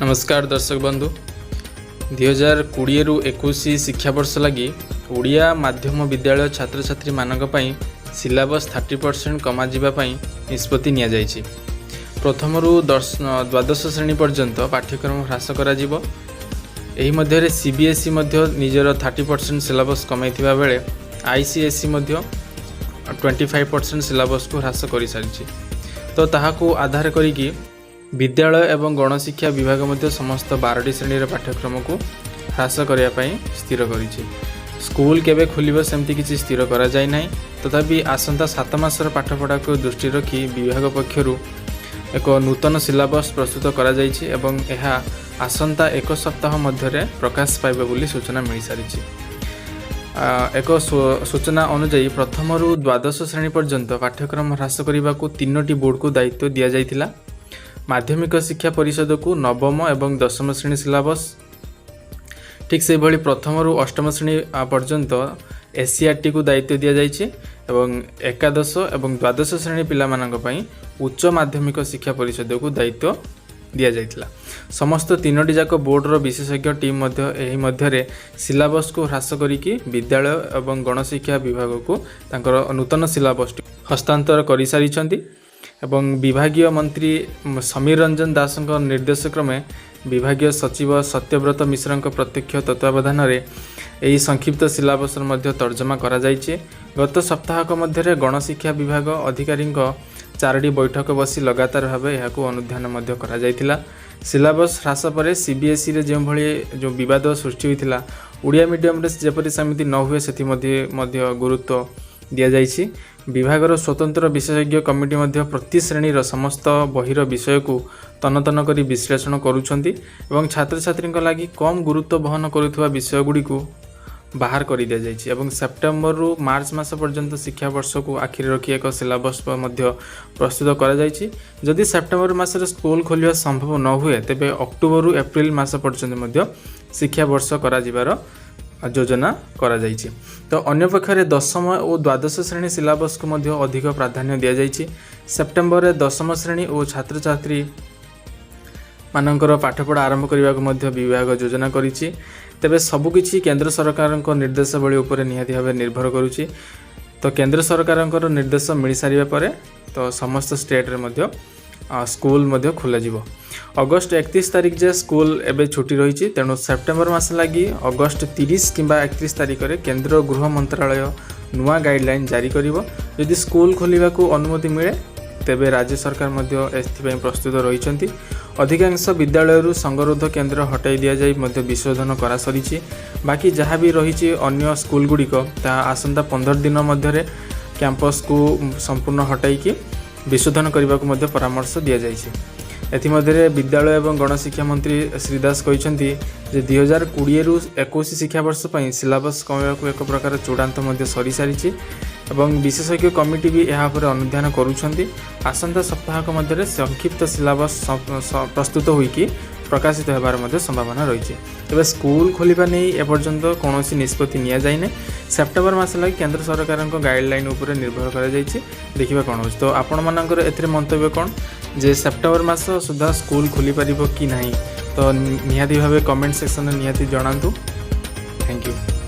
ନମସ୍କାର ଦର୍ଶକ ବନ୍ଧୁ। 2020ରୁ 21 ଶିକ୍ଷାବର୍ଷ ଲାଗି ଓଡ଼ିଆ ମାଧ୍ୟମ ବିଦ୍ୟାଳୟ ଛାତ୍ରଛାତ୍ରୀମାନଙ୍କ ପାଇଁ ସିଲାବସ୍ 30% କମାଯିବା ପାଇଁ ନିଷ୍ପତ୍ତି ନିଆଯାଇଛି। ପ୍ରଥମରୁ ଦ୍ୱାଦଶ ଶ୍ରେଣୀ ପର୍ଯ୍ୟନ୍ତ ପାଠ୍ୟକ୍ରମ ହ୍ରାସ କରାଯିବ। ଏହି ମଧ୍ୟରେ ସିବିଏସ୍ଇ ମଧ୍ୟ ନିଜର 30% ସିଲାବସ୍ କମାଇଥିବା ବେଳେ ଆଇସିଏସ୍ଇ ମଧ୍ୟ 25% ସିଲାବସ୍କୁ ହ୍ରାସ କରିସାରିଛି। ତ ତାହାକୁ ଆଧାର କରିକି ବିଦ୍ୟାଳୟ ଏବଂ ଗଣଶିକ୍ଷା ବିଭାଗ ମଧ୍ୟ ସମସ୍ତ 12ଟି ଶ୍ରେଣୀର ପାଠ୍ୟକ୍ରମକୁ ହ୍ରାସ କରିବା ପାଇଁ ସ୍ଥିର କରିଛି। ସ୍କୁଲ କେବେ ଖୋଲିବ, ସେମିତି କିଛି ସ୍ଥିର କରାଯାଇ ନାହିଁ। ତଥାପି ଆସନ୍ତା 7 ମାସର ପାଠପଢ଼ାକୁ ଦୃଷ୍ଟିରେ ରଖି ବିଭାଗ ପକ୍ଷରୁ ଏକ ନୂତନ ସିଲାବସ୍ ପ୍ରସ୍ତୁତ କରାଯାଇଛି ଏବଂ ଏହା ଆସନ୍ତା ଏକ ସପ୍ତାହ ମଧ୍ୟରେ ପ୍ରକାଶ ପାଇବ ବୋଲି ସୂଚନା ମିଳିସାରିଛି। ଏକ ସୂଚନା ଅନୁଯାୟୀ, ପ୍ରଥମରୁ ଦ୍ୱାଦଶ ଶ୍ରେଣୀ ପର୍ଯ୍ୟନ୍ତ ପାଠ୍ୟକ୍ରମ ହ୍ରାସ କରିବାକୁ ତିନୋଟି ବୋର୍ଡ଼କୁ ଦାୟିତ୍ୱ ଦିଆଯାଇଥିଲା। ମାଧ୍ୟମିକ ଶିକ୍ଷା ପରିଷଦକୁ ନବମ ଏବଂ ଦଶମ ଶ୍ରେଣୀ ସିଲାବସ୍, ଠିକ୍ ସେହିଭଳି ପ୍ରଥମରୁ ଅଷ୍ଟମ ଶ୍ରେଣୀ ପର୍ଯ୍ୟନ୍ତ ଏସ୍ସିଇଆର୍ଟିକୁ ଦାୟିତ୍ୱ ଦିଆଯାଇଛି ଏବଂ ଏକାଦଶ ଏବଂ ଦ୍ୱାଦଶ ଶ୍ରେଣୀ ପିଲାମାନଙ୍କ ପାଇଁ ଉଚ୍ଚ ମାଧ୍ୟମିକ ଶିକ୍ଷା ପରିଷଦକୁ ଦାୟିତ୍ୱ ଦିଆଯାଇଥିଲା। ସମସ୍ତ ତିନୋଟି ଯାକ ବୋର୍ଡ଼ର ବିଶେଷଜ୍ଞ ଟିମ୍ ମଧ୍ୟ ଏହି ମଧ୍ୟରେ ସିଲାବସ୍କୁ ହ୍ରାସ କରିକି ବିଦ୍ୟାଳୟ ଏବଂ ଗଣଶିକ୍ଷା ବିଭାଗକୁ ତାଙ୍କର ନୂତନ ସିଲାବସ୍ଟି ହସ୍ତାନ୍ତର କରିସାରିଛନ୍ତି ଏବଂ ବିଭାଗୀୟ ମନ୍ତ୍ରୀ ସମୀର ରଞ୍ଜନ ଦାଶଙ୍କ ନିର୍ଦ୍ଦେଶ କ୍ରମେ ବିଭାଗୀୟ ସଚିବ ସତ୍ୟବ୍ରତ ମିଶ୍ରଙ୍କ ପ୍ରତ୍ୟକ୍ଷ ତତ୍ତ୍ୱାବଧାନରେ ଏହି ସଂକ୍ଷିପ୍ତ ସିଲାବସ୍ର ମଧ୍ୟ ତର୍ଜମା କରାଯାଇଛି। ଗତ ସପ୍ତାହକ ମଧ୍ୟରେ ଗଣଶିକ୍ଷା ବିଭାଗ ଅଧିକାରୀଙ୍କ ଚାରୋଟି ବୈଠକ ବସି ଲଗାତାର ଭାବେ ଏହାକୁ ଅନୁଧ୍ୟାନ ମଧ୍ୟ କରାଯାଇଥିଲା। ସିଲାବସ୍ ହ୍ରାସ ପରେ ସିବିଏସ୍ଇରେ ଯେଉଁଭଳି ଯେଉଁ ବିବାଦ ସୃଷ୍ଟି ହୋଇଥିଲା, ଓଡ଼ିଆ ମିଡ଼ିୟମରେ ଯେପରି ସେମିତି ନ ହୁଏ, ସେଥିମଧ୍ୟ ମଧ୍ୟ ଗୁରୁତ୍ୱ ଦିଆଯାଇଛି। ବିଭାଗର ସ୍ୱତନ୍ତ୍ର ବିଶେଷଜ୍ଞ କମିଟି ମଧ୍ୟ ପ୍ରତି ଶ୍ରେଣୀର ସମସ୍ତ ବହିର ବିଷୟକୁ ତନ୍ନ ତନ୍ନ କରି ବିଶ୍ଳେଷଣ କରୁଛନ୍ତି ଏବଂ ଛାତ୍ରଛାତ୍ରୀଙ୍କ ଲାଗି କମ୍ ଗୁରୁତ୍ୱ ବହନ କରୁଥିବା ବିଷୟଗୁଡ଼ିକୁ ବାହାର କରିଦିଆଯାଇଛି ଏବଂ ସେପ୍ଟେମ୍ବରରୁ ମାର୍ଚ୍ଚ ମାସ ପର୍ଯ୍ୟନ୍ତ ଶିକ୍ଷାବର୍ଷକୁ ଆଖିରେ ରଖି ଏକ ସିଲାବସ୍ ମଧ୍ୟ ପ୍ରସ୍ତୁତ କରାଯାଇଛି। ଯଦି ସେପ୍ଟେମ୍ବର ମାସରେ ସ୍କୁଲ ଖୋଲିବା ସମ୍ଭବ ନ ହୁଏ, ତେବେ ଅକ୍ଟୋବରରୁ ଏପ୍ରିଲ ମାସ ପର୍ଯ୍ୟନ୍ତ ମଧ୍ୟ ଶିକ୍ଷାବର୍ଷ କରାଯିବାର ଯୋଜନା କରାଯାଇଛି। ତ ଅନ୍ୟପକ୍ଷରେ ଦଶମ ଓ ଦ୍ୱାଦଶ ଶ୍ରେଣୀ ସିଲାବସ୍କୁ ମଧ୍ୟ ଅଧିକ ପ୍ରାଧାନ୍ୟ ଦିଆଯାଇଛି। ସେପ୍ଟେମ୍ବରରେ ଦଶମ ଶ୍ରେଣୀ ଓ ଛାତ୍ରଛାତ୍ରୀ ମାନଙ୍କର ପାଠପଢ଼ା ଆରମ୍ଭ କରିବାକୁ ମଧ୍ୟ ବିଭାଗ ଯୋଜନା କରିଛି। ତେବେ ସବୁକିଛି କେନ୍ଦ୍ର ସରକାରଙ୍କ ନିର୍ଦ୍ଦେଶାବଳୀ ଉପରେ ନିହାତି ଭାବେ ନିର୍ଭର କରୁଛି। ତ କେନ୍ଦ୍ର ସରକାରଙ୍କର ନିର୍ଦ୍ଦେଶ ମିଳିସାରିବା ପରେ ତ ସମସ୍ତ ଷ୍ଟେଟ୍ରେ ମଧ୍ୟ ସ୍କୁଲ ମଧ୍ୟ ଖୋଲାଯିବ। ଅଗଷ୍ଟ 31 ତାରିଖ ଯାଏ ସ୍କୁଲ ଏବେ ଛୁଟି ରହିଛି। ତେଣୁ ସେପ୍ଟେମ୍ବର ମାସ ଲାଗି ଅଗଷ୍ଟ 30 କିମ୍ବା 31 ତାରିଖରେ କେନ୍ଦ୍ର ଗୃହ ମନ୍ତ୍ରାଳୟ ନୂଆ ଗାଇଡ଼ଲାଇନ୍ ଜାରି କରିବ। ଯଦି ସ୍କୁଲ ଖୋଲିବାକୁ ଅନୁମତି ମିଳେ, ତେବେ ରାଜ୍ୟ ସରକାର ମଧ୍ୟ ଏଥିପାଇଁ ପ୍ରସ୍ତୁତ ରହିଛନ୍ତି। ଅଧିକାଂଶ ବିଦ୍ୟାଳୟରୁ ସଙ୍ଗରୋଧ କେନ୍ଦ୍ର ହଟାଇ ଦିଆଯାଇ ମଧ୍ୟ ବିଶୋଧନ କରାସରିଛି। ବାକି ଯାହା ବି ରହିଛି ଅନ୍ୟ ସ୍କୁଲଗୁଡ଼ିକ, ତାହା ଆସନ୍ତା 15 ଦିନ ମଧ୍ୟରେ କ୍ୟାମ୍ପସକୁ ସମ୍ପୂର୍ଣ୍ଣ ହଟାଇକି ବିଶୋଧନ କରିବାକୁ ମଧ୍ୟ ପରାମର୍ଶ ଦିଆଯାଇଛି। ଏଥିମଧ୍ୟରେ ବିଦ୍ୟାଳୟ ଏବଂ ଗଣଶିକ୍ଷା ମନ୍ତ୍ରୀ ଶ୍ରୀ ଦାସ କହିଛନ୍ତି ଯେ 2020ରୁ 21 ଶିକ୍ଷାବର୍ଷ ପାଇଁ ସିଲାବସ୍ କମାଇବାକୁ ଏକ ପ୍ରକାର ଚୂଡ଼ାନ୍ତ ମଧ୍ୟ ସରିସାରିଛି ଏବଂ ବିଶେଷଜ୍ଞ କମିଟି ବି ଏହା ଉପରେ ଅନୁଧ୍ୟାନ କରୁଛନ୍ତି। ଆସନ୍ତା ସପ୍ତାହକ ମଧ୍ୟରେ ସଂକ୍ଷିପ୍ତ ସିଲାବସ୍ ପ୍ରସ୍ତୁତ ହୋଇକି ପ୍ରକାଶିତ ହେବାର ମଧ୍ୟ ସମ୍ଭାବନା ରହିଛି। ତେବେ ସ୍କୁଲ ଖୋଲିବା ନେଇ ଏପର୍ଯ୍ୟନ୍ତ କୌଣସି ନିଷ୍ପତ୍ତି ନିଆଯାଇନି। ସେପ୍ଟେମ୍ବର ମାସ ଲାଗି କେନ୍ଦ୍ର ସରକାରଙ୍କ ଗାଇଡ଼ଲାଇନ୍ ଉପରେ ନିର୍ଭର କରାଯାଇଛି। ଦେଖିବା କ'ଣ ହେଉଛି। ତ ଆପଣମାନଙ୍କର ଏଥିରେ ମନ୍ତବ୍ୟ କ'ଣ ଯେ ସେପ୍ଟେମ୍ବର ମାସ ସୁଦ୍ଧା ସ୍କୁଲ ଖୋଲିପାରିବ କି ନାହିଁ? ତ ନିହାତି ଭାବେ କମେଣ୍ଟ ସେକ୍ସନରେ ନିହାତି ଜଣାନ୍ତୁ। Thank you.